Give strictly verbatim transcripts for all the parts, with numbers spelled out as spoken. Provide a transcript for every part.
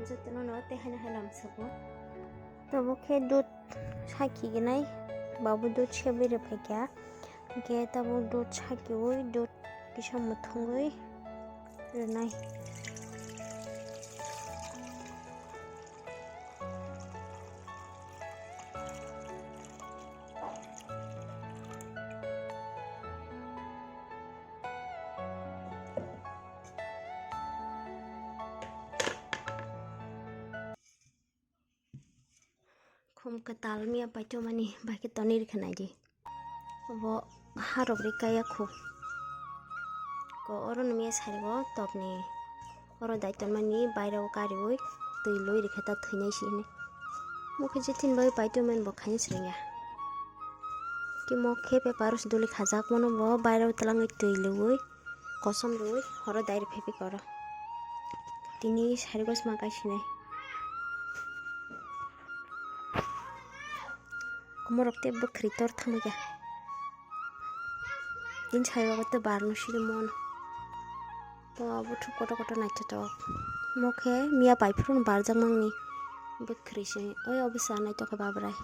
Jotono no tei haino hai lam sugo. Tabuk khe dud sakhi gwnai, babu dud sebwi rwphaikha. Hwnkhe tabuk dud sakhiui dud kisa muthungwi rwnai. Khum kwtal miya paithomani bai khe tonwi rwkha naidi. Obo harok ri kaya khu. Ko oro no miya sarigo topni. Oro dai tonmani bairao kariui twi lui rikhe ta thwinai si hwnwi. Mokhe je thin bai paithomani bo khaina swrwngya. Ki mokhe paper o se duli khajak mano bo bairao twlangwi twi lui. Kosom rwi horo dai rw phepik oro. Tini sari gosma kaisinai. Komorok tei bwkhri tor thangwi kha. Tini sari rogo tei bar no siri mono. To abo thuk kotor kotor naithotok. Mokhe miya pai phuru barjak mangni bwkhri se. Oi obo sa naitokha babrai.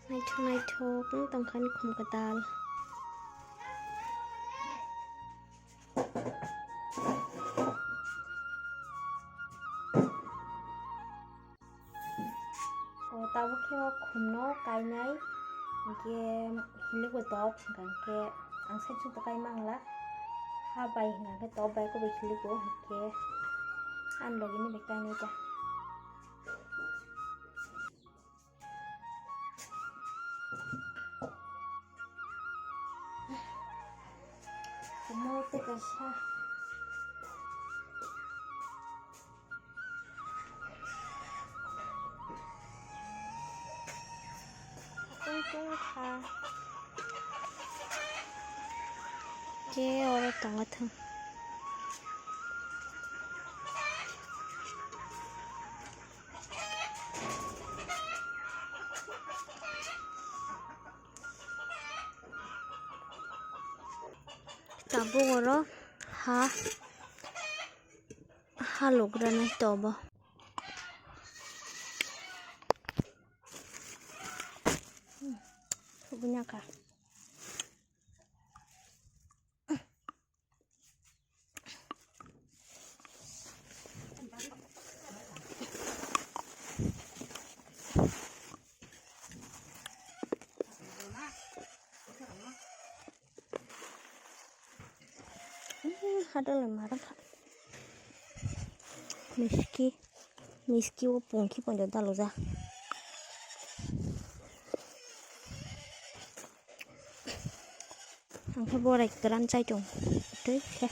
Naithok naithok wng tongkha ani khum kwtal. O tabuk khe o khumno kainai, hinkhe hiligo top, hinkhe ang side side kai mangla, ha bai hinkhe top bai khe bai hiligo, hinkhe ani logi ni bai kainai ta. Omo tei kaisa. Tong tong kha. Khe oro tongo thung. Tabuk oro ha, ha lugra nai tobo. Thubui naka. Hadal marang kha. Miski, miski o pungki pon da dalo ja. Ang khe borai kwran chai tong twi khe.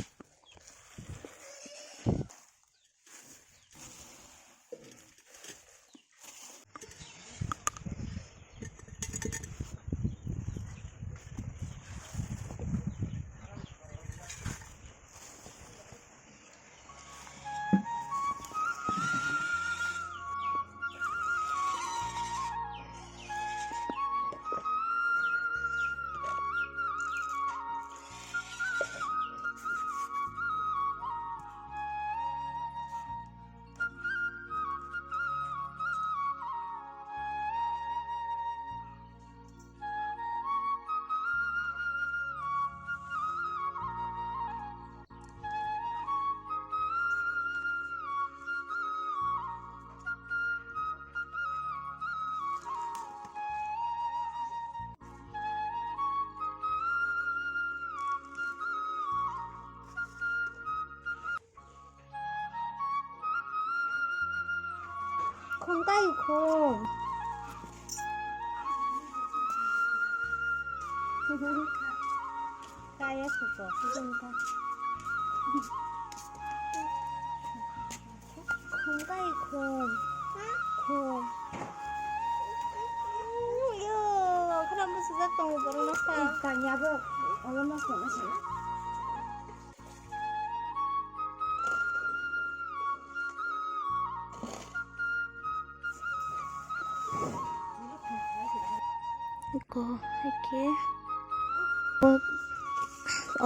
Khum kai khum. Kaya suko, khum ka. Khum kai khum. Khum. Yo, khram bu sujak tongo borok nokha. Kanya bo, olo nokha nokha. Eko, eke. O,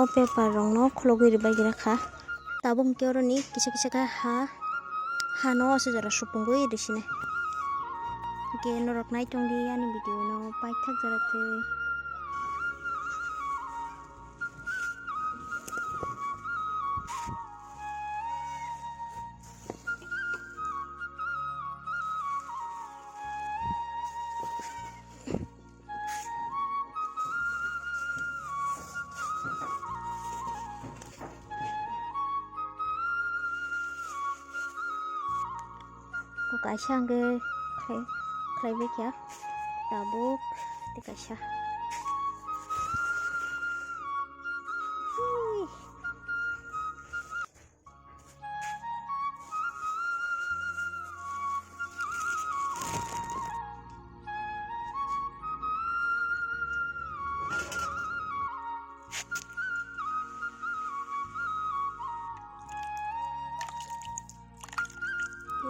o paper rok no khulugwi rwbaikha. Tabuk hwnkhe oroni kisa kisa khe ha, ha no aswk jora supungwi rwsine. Hwnkhe norok nai tongdi ani video no paithak jora twi. Ko kaisa hwnkhe khlai, khlaibai kha tabuk tei kaisa. Ui.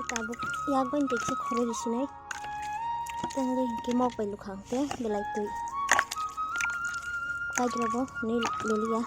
Tabuk yak bai tei kisa khoro risinai. Tangwi hinkhe mok bai lukha hwnkhe belai twi. Kaijra bo hwnwi loliya.